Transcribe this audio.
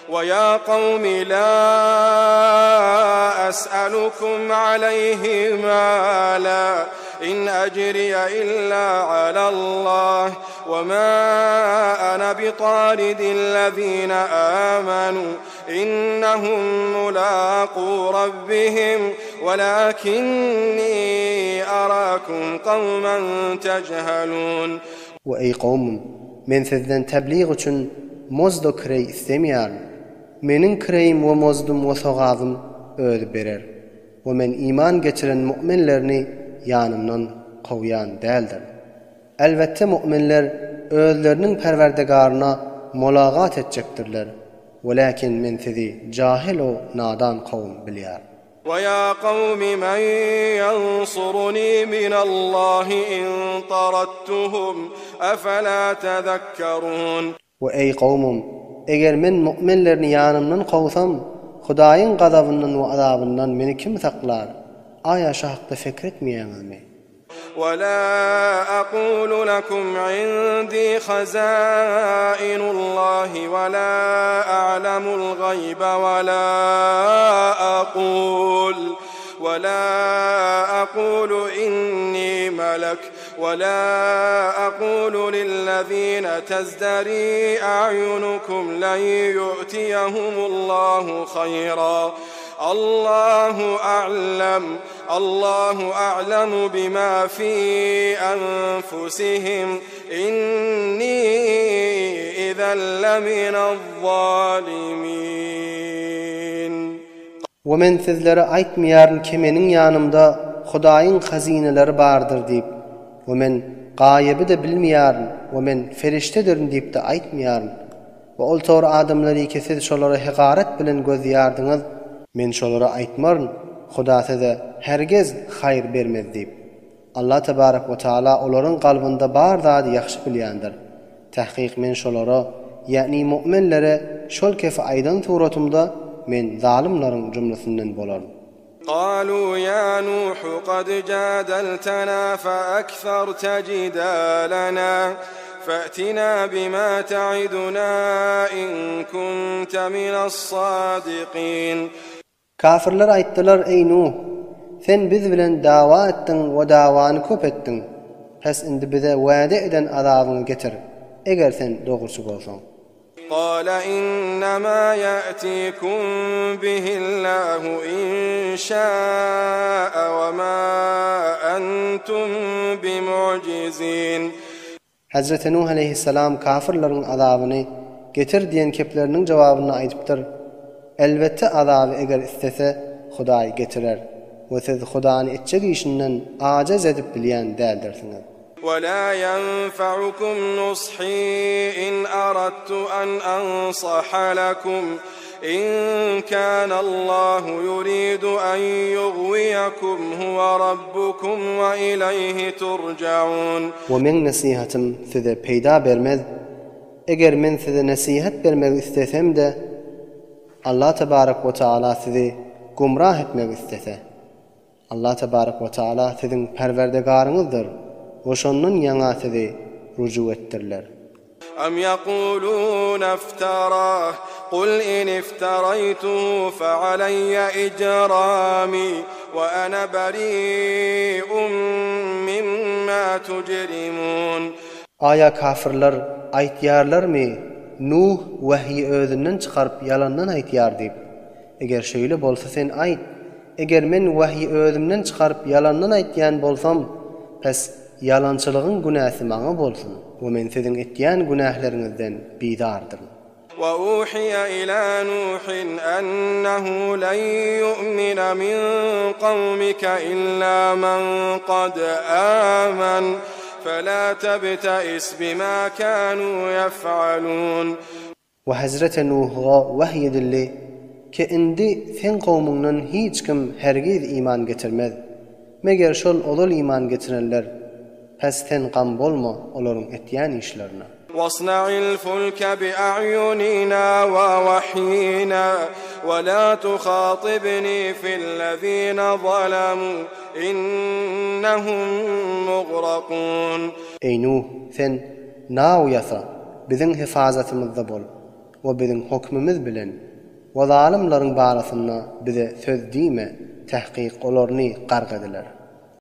ويا قوم لا أسألكم عليه مالا إن أجري إلا على الله وما أنا بطارد الذين آمنوا إنهم ملاقو ربهم ولكني أراكم قوما تجهلون We eý kowmum! Men sizden täblig üçin mozd-u kireý islemeýärin. Meniň kireýim we mozdum we sogabym Özi berer. We men iman getiren mu'minlerini ýanymdan kowýan däldirin. Elbetde mu'minler özleriniň Perwerdigaryna molagat etjekdirler. Welakin men sizi jahyl-u nadan kowum bilýärin. ويا قوم من ينصرني من الله إن طردتهم أفلا تذكرون. We eý kowmum! Eger men mu'minlerini ýanymdan kowsam, Hudaýyň gazabyndan we azabyndan meni kim saklar? Aýa şu hakda fekir etmeýäňizmi? ولا أقول لكم عندي خزائن الله ولا أعلم الغيب ولا أقول ولا أقول إني ملك ولا أقول للذين تزدري أعينكم لن يؤتيهم الله خيرا الله أعلم الله أعلم بما في أنفسهم إني إذا لمن الظالمين. We men sizlere aýtmaýaryn ki meniň ýanymda Hudaýyň hazynaleri bardyr diýip, we men gaýyby-da bilmeýärin we men ferişdedirin diýip-de aýtmaýaryn. We ol tor adamlary ki siz şolara hegaret bilen gözýärdiňiz, men şolara aýtmaryn, Huda size hergez haýyr bermez diýip. Allah tebarek we taala olaryň kalbynda bar zady ýahşy bilýändir. Tahkyk men şolara, ýa'ni mu'minlere şol kefi aýdan suratymda men zalymlaryň jümlesinden bolaryn. قالوا يا نوح قد جادلتنا فأكثرت جدالنا فأتنا بما تعدنا إن كنت من الصادقين. Kafirler aýtdylar, Eý Nuh! Sen biz bilen dawa etdiň we dawany köp etdiň. Pes indi bize wade eden azabyňy getir, eger sen dogruçy bolsaň. قال إنما يأتيكم به الله إن شاء وما أنتم بمعجزين. Hezreti Nuh aleýhissalam kafirleriň azabyny getir diýen kepleriniň jogabynda aýdypdyr, Elbetde azaby eger islese Hudaý getirer we siz Hudany etjek işinden ajez edip bilýän däldirsiňiz. ولا ينفعكم نصحي إن أردت أن أنصح لكم إن كان الله يريد أن يغويكم هو ربكم وإليه ترجعون. We meň nesihatym size peýda bermez, eger men size nesihat bermegi islesem-de, Allah tebarek we taala sizi gumrah etmegi islese. Allah tebarek we taala siziň Perwerdigaryňyzdyr we şondan ýaňa sizi rujuk etdiriler. أم يقولون افتراه قل إن افتريته فعلي إجرامي وأنا بريء مما تجرمون. Aýa kafirler aýtýarlarmy, Nuh wahýi özünden çykaryp ýalandan aýtýar diýip? Eger şeýle bolsa sen aýt, Eger men wahýi özümden çykaryp ýalandan aýtýan bolsam, pes ýalançylygyň günäsi maňa bolsun we men siziň etýän günähleriňizden bizardyryn. وأوحي إلى نوح أنه لن يؤمن من قومك إلا من قد آمن فلا تبتئس بما كانوا يفعلون. We hezreti Nuhga wahy edildi, ki indi seň kowmuňdan hiç kim hergiz iman getirmez, meger şol ozal iman getirenler, pes sen gam bolma olaryň etýän işlerine. واصنع الفلك بأعيننا ووحينا ولا تخاطبني في الذين ظلموا إنهم مغرقون. Eý Nuh, sen naw ýasa, biziň hefazatymyzda bol. we biziň hokmumyz bilen we zalymlaryň barasynda bize söz diýme, tähkyk olarny gark ediler.